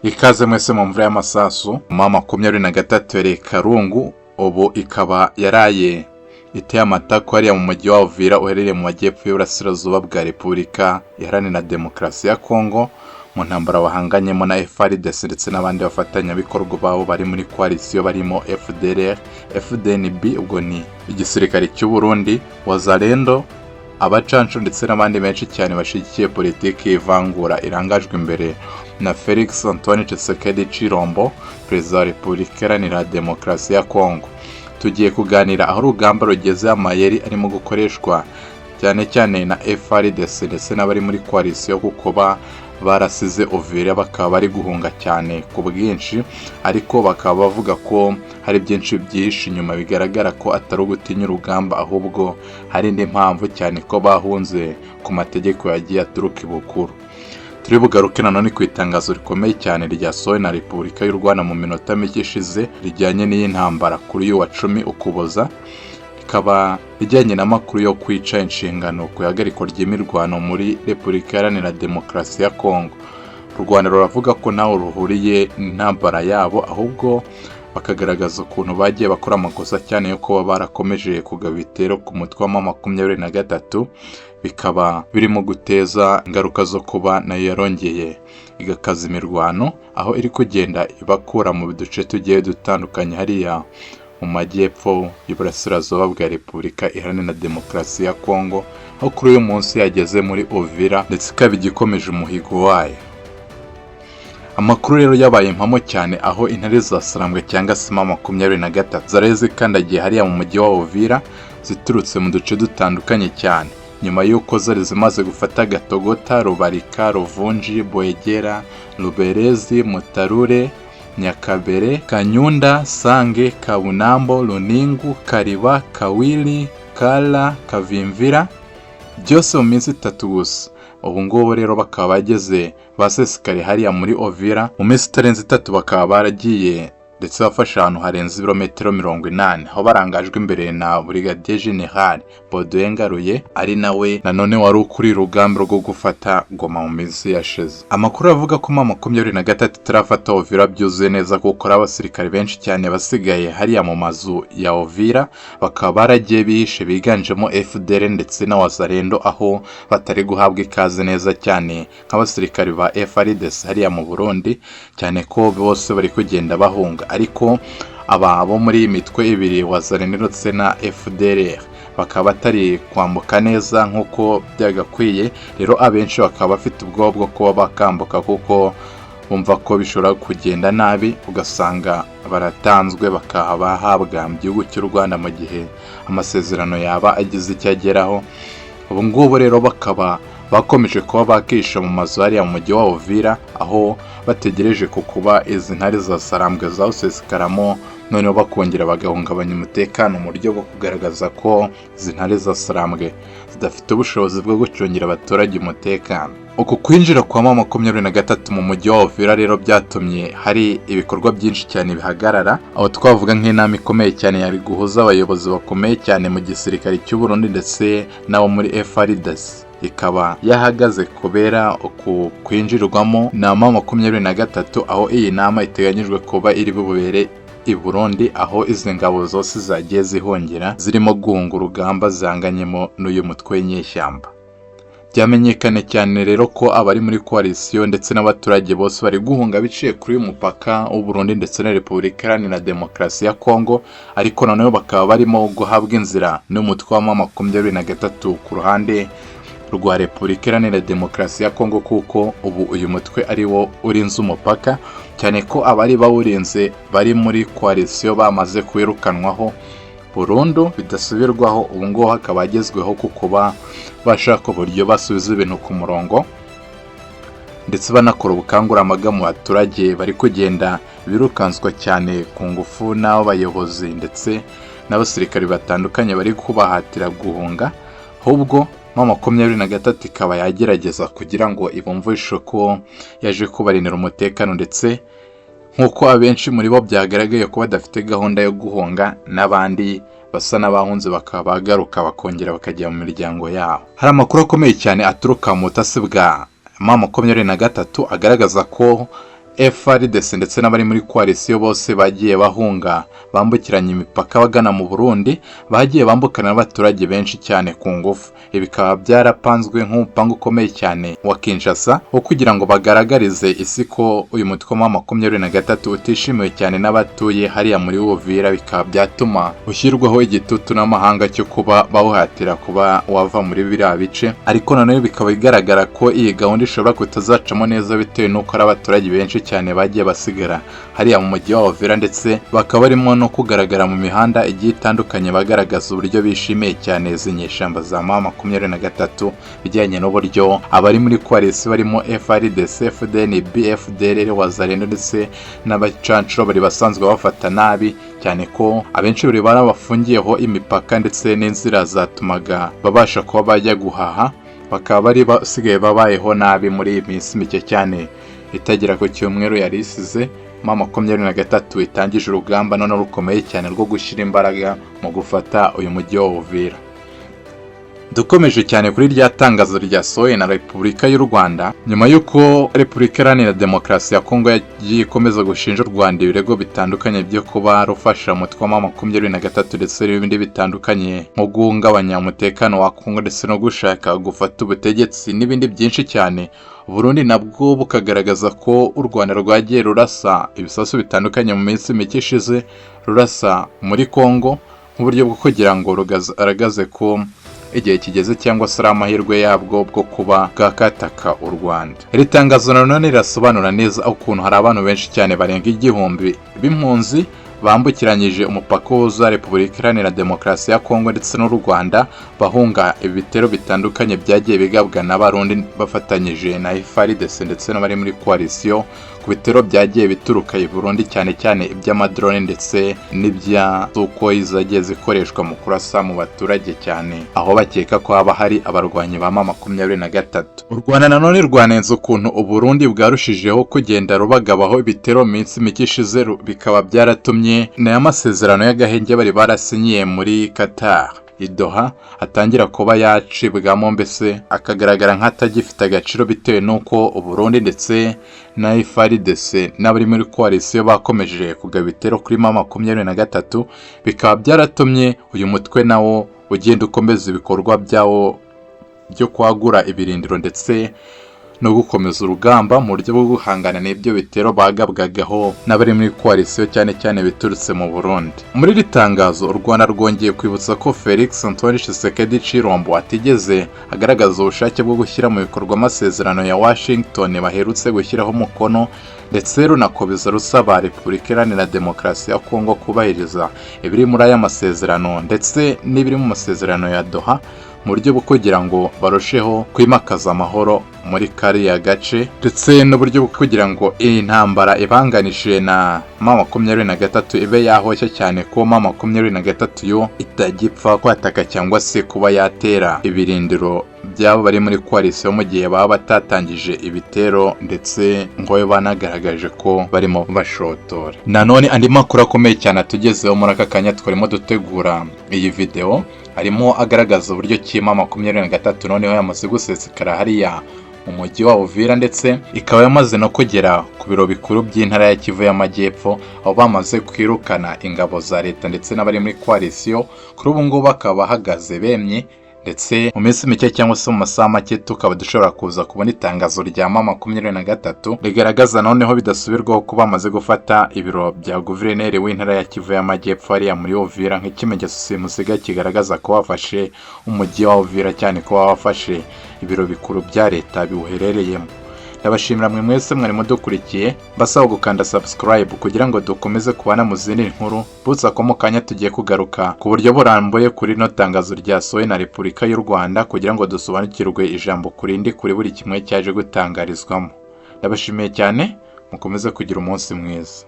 Ikaze mwese mu mvura y'amasasu. M23 yereye Karungu, ubu ikaba yaraye iteye amatako hariya mu mujyi wa Uvira uherereye mu majyepfo y'uburasirazuba bwa Repubulika Iharanira Demokarasi ya Kongo, mu ntambara bahanganyemo na FARDC ndetse n'abandi bafatanyabikorwa babo bari muri coalition barimo FDLR, FDNB, ubwo ni igisirikare cy'u Burundi, Wazalendo, abacancu ndetse n'abandi benshi cyane bashyigikiye politiki y'ivangura irangajwe imbere na Felix Antoine Tshisekedi Tshilombo, perezida wa Repubulika Iharanira Demokarasi ya Kongo. Tugiye kuganira aho urugamba rugeze, amayeri arimo gukoreshwa cyane cyane na FARDC ndetse n'abari muri coalition, kuko barasize Uvira bakaba bari guhunga cyane ku bwinshi, ariko bakaba bavuga ko hari byinshi byihishe inyuma, bigaragara ko atari ugutinya urugamba, ahubwo hari indi mpamvu, cyane ko bahunze ku mategeko yagiye aturuka ibukuru. Turi bugaruke nanone ku itangazo rikomeye cyane ryasohowe na Repubulika y'u Rwanda mu minota mike ishize rijyanye n'iyi ntambara kuri uyu wa 10 Ukuboza, rikaba rijyanye n'amakuru yo kwica inshingano ku ihagarikwa ry'imirwano muri Repubulika Iharanira Demokarasi ya Kongo. U Rwanda ruravuga ko ntaho ruhuriye n'intambara yabo, ahubwo bakagaragaza ukuntu bagiye bakora amakosa cyane yo kuba barakomeje kugaba ibitero ku mutwe wa M23, bikaba birimo guteza ingaruka zo kuba nayo yarongeye igakaza imirwano, aho iri kugenda ibakura mu duce tugiye dutandukanye hariya mu majyepfo y'uburasirazuba bwa Repubulika Iharanira Demokarasi ya Kongo, aho kuri uyu munsi yageze muri Uvira ndetse ikaba igikomeje umuhigo wayo. Amakuru rero yabaye impamo cyane, aho intare za Sarambwe cyangwa se M23 zari zikandagiye hariya mu mujyi wa Uvira ziturutse mu duce dutandukanye cyane, nyuma y'uko zari zimaze gufata Gatogota, Rubarika, Ruvunji, Bwegera, Ruberezi, Mutarure, Nyakabere, Kanyunda, Sange, Kabunambo, Runingu, Kariba, Kawili, Kala, Kavimvira, byose mu minsi 3 gusa. Ubu ngubu rero bakaba bageze basesekare hariya muri Uvira, mu minsi itarenze 3 bakaba baragiye ndetse bafashe ahantu harenze ibirometero 80, aho barangajwe imbere na Brigadier General Baudouin Ngaruye, ari nawe nanone wari ukuri urugamba rwo gufata Goma mu minsi yashize. Amakuru avuga ko M23 itarafata Uvira byuzuye neza, kuko ari abasirikare benshi cyane basigaye hariya mu mazu ya Uvira, bakaba baragiye bihishe, biganjemo FDL ndetse na Wazalendo, aho batari guhabwa ikaze neza cyane nk'abasirikare ba FARDC hariya mu Burundi, cyane ko bose bari kugenda bahunga. Ariko aba bo muri iyi mitwe ibiri, Wazalendo ndetse na FDLR, bakaba batari kwambuka neza nk'uko byagakwiye. Rero abenshi bakaba bafite ubwoba bwo kuba bakambuka, kuko bumva ko bishobora kugenda nabi, ugasanga baratanzwe bakaba bahabwa mu gihugu cy'u Rwanda mu gihe amasezerano yaba agize icyo ageraho. Ubu ngubu rero bakaba bakomeje kuba bakisha mu mazu hariya mu mujyi wa Uvira, aho bategereje ku kuba izi ntare za Sarambwe zawusesikaramo, noneho bakongera bagahungabanya umutekano mu buryo bwo kugaragaza ko izi ntare za Sarambwe zidafite ubushobozi bwo gucungira abaturage umutekano. Uku kwinjira kwa M23 mu mujyi wa Uvira rero byatumye hari ibikorwa byinshi cyane bihagarara, aho twavuga nk'inama ikomeye cyane yari guhuza abayobozi bakomeye cyane mu gisirikare cy'u Burundi ndetse n'abo muri FARDC, ikaba yahagaze kubera uku kwinjirwamo na M23, aho iyi nama iteganyijwe kuba iri bubere i Burundi, aho izi ngabo zose zagiye zihungira zirimo guhunga urugamba zihanganyemo n'uyu mutwe w'inyeshyamba. Byamenyekanye cyane rero ko abari muri coalition ndetse n'abaturage bose bari guhunga biciye kuri uyu mupaka w'u Burundi ndetse na Repubulika Iharanira Demokarasi ya Kongo, ariko noneho bakaba barimo guhabwa inzira n'umutwe wa M23 ku ruhande rwa Repubulika Iharanira Demokarasi ya Kongo, kuko ubu uyu mutwe ari wo urinze umupaka, cyane ko abari bawurinze bari muri coalition bamaze kwirukanwaho burundu bidasubirwaho. Ubu ngubu hakaba hagezweho ku kuba bashaka uburyo basubiza ibintu ku murongo, ndetse banakora ubukangurambaga mu baturage bari kugenda birukanswa cyane ku ngufu n'abo bayobozi ndetse n'abasirikari batandukanye bari kubahatira guhunga. Ahubwo M23 ikaba yagerageza kugira ngo ibumvishe ko yaje kubarindira umutekano, ndetse nk'uko abenshi muri bo byagaragaye ko badafite gahunda yo guhunga, n'abandi basa n'abahunze bakaba bagaruka bakongera bakajya mu miryango yabo. Hari amakuru akomeye cyane aturuka mu butasi bwa M23 agaragaza ko FARDC ndetse n'abari muri coalition bose bagiye bahunga bambukiranya imipaka bagana mu Burundi, bagiye bambukana n'abaturage benshi cyane ku ngufu. Ibi bikaba byarapanzwe nk'umupango ukomeye cyane wa Kinshasa wo kugira ngo bagaragarize isi ko uyu mutwe wa M23 utishimiwe cyane n'abatuye hariya muri Uvira, bikaba byatuma ushyirwaho igitutu n'amahanga cyo kuba bawuhatira kuba wava muri biriya bice. Ariko nanone bikaba bigaragara ko iyi gahunda ishobora kutazacamo neza bitewe n'uko ari abaturage benshi cyane bagiye basigara hariya mu mujyi wa Uvira, ndetse bakaba barimo no kugaragara mu mihanda igiye itandukanye bagaragaza uburyo bishimiye cyane izi nyeshyamba za M23, bijyanye n'uburyo abari muri coalition barimo FARDC, FDNB, FDLR, Wazalendo ndetse n'abacancuro bari basanzwe bafata nabi cyane, ko abenshi bari barabafungiyeho imipaka ndetse n'inzira zatumaga babasha kuba bajya guhaha, bakaba bari basigaye babayeho nabi muri iyi minsi mike cyane itagera ku cyumweru yari isize M23 itangije urugamba none rukomeye cyane rwo gushyira imbaraga mu gufata uyu mujyi wa Uvira. Dukomeje cyane kuri rya tangazo ryasohoye na Repubulika y'u Rwanda nyuma y'uko Repubulika Iharanira Demokarasi ya Kongo yagiye ikomeza gushinja u Rwanda ibirego bitandukanye byo kuba rufasha umutwe wa M23 ndetse n'ibindi bitandukanye nko guhungabanya umutekano wa Kongo ndetse no gushaka gufata ubutegetsi n'ibindi byinshi cyane. Burundi nabwo bukagaragaza ko u Rwanda rwagiye rurasa ibisasu bitandukanye mu minsi mike ishize rurasa muri Kongo nk'uburyo bwo kugira ngo rugaragaze ko igihe kigeze cyangwa se ari amahirwe yabwo bwo kuba bwakataka u Rwanda. Iri tangazo nanone rirasobanura neza ukuntu hari abantu benshi cyane barenga 1000 b'impunzi bambukiranyije umupaka uhuza Repubulika Iharanira Demokarasi ya Kongo ndetse n'u Rwanda bahunga ibitero bitandukanye byagiye bigabwa n'Abarundi bafatanyije na FARDC ndetse n'abari muri coalition, ku bitero byagiye bituruka i Burundi cyane cyane iby'amadrone ndetse n'ibya Sukhoi zagiye zikoreshwa mu kurasa mu baturage cyane aho bakeka ko haba hari abarwanyi ba M23. U Rwanda nanone rwanenze ukuntu u Burundi bwarushijeho kugenda rubagabaho ibitero mu minsi mike ishize, bikaba byaratumye n'aya masezerano y'agahenge bari barasinyiye muri Qatar i Doha atangira kuba yacibwamo, mbese akagaragara nk'atagifite agaciro bitewe n'uko u Burundi ndetse na FARDC n'abari muri coalition bakomeje kugaba ibitero kuri M23, bikaba byaratumye uyu mutwe nawo ugenda ukomeza ibikorwa byawo byo kwagura ibirindiro ndetse no gukomeza urugamba mu buryo bwo guhangana n'ibyo bitero bagabwagaho n'abari muri coalition cyane cyane biturutse mu Burundi. Muri iri tangazo u Rwanda rwongeye kwibutsa ko Felix Antoine Tshisekedi Tshilombo atigeze agaragaza ubushake bwo gushyira mu bikorwa amasezerano ya Washington baherutse gushyiraho umukono, ndetse runakomeza rusaba Repubulika Iharanira Demokarasi ya Kongo kubahiriza ibiri muri aya masezerano ndetse n'ibiri mu masezerano ya Doha mu buryo bwo kugira ngo barusheho kwimakaza amahoro muri kariya gace, ndetse n'uburyo bwo kugira ngo iyi ntambara ibanganishije na M23 ibe yahoshya cyane ko M23 yo itagipfa kwataka cyangwa se kuba yatera ibirindiro by'abo bari muri coalition mu gihe baba batatangije ibitero, ndetse ngo babe banagaragaje ko barimo bashotora. Nanone andi makuru akomeye cyane atugezeho muri aka kanya twarimo dutegura iyi video arimo agaragaza uburyo ki M23 noneho yamaze gusesekara hariya mu mujyi wa Uvira, ndetse ikaba yamaze no kugera ku biro bikuru by'intara ya Kivu y'Amajyepfo, aho bamaze kwirukana ingabo za leta ndetse n'abari muri coalition. Kuri ubu ngubu bakaba bahagaze bemye, ndetse mu minsi mike cyangwa se mu masaha make tukaba dushobora kuza kubona itangazo rya M23 rigaragaza noneho bidasubirwaho ko bamaze gufata ibiro bya guverineri w'intara ya Kivu y'Amajyepfo hariya muri Uvira, nk'ikimenyetso simusiga kigaragaza ko bafashe umujyi wa Uvira, cyane ko bafashe ibiro bikuru bya leta biwuherereyemo. Ndabashimira mwe mwese mwari mudukurikiye, mbasaba gukanda subscribe kugira ngo dukomeze kubana mu zindi nkuru. Butsa ko mu kanya tugiye kugaruka ku buryo burambuye kuri rino tangazo ryasohowe na Repubulika y'u Rwanda kugira ngo dusobanukirwe ijambo ku rindi kuri buri kimwe cyaje gutangarizwamo. Ndabashimiye cyane, mukomeze kugira umunsi mwiza.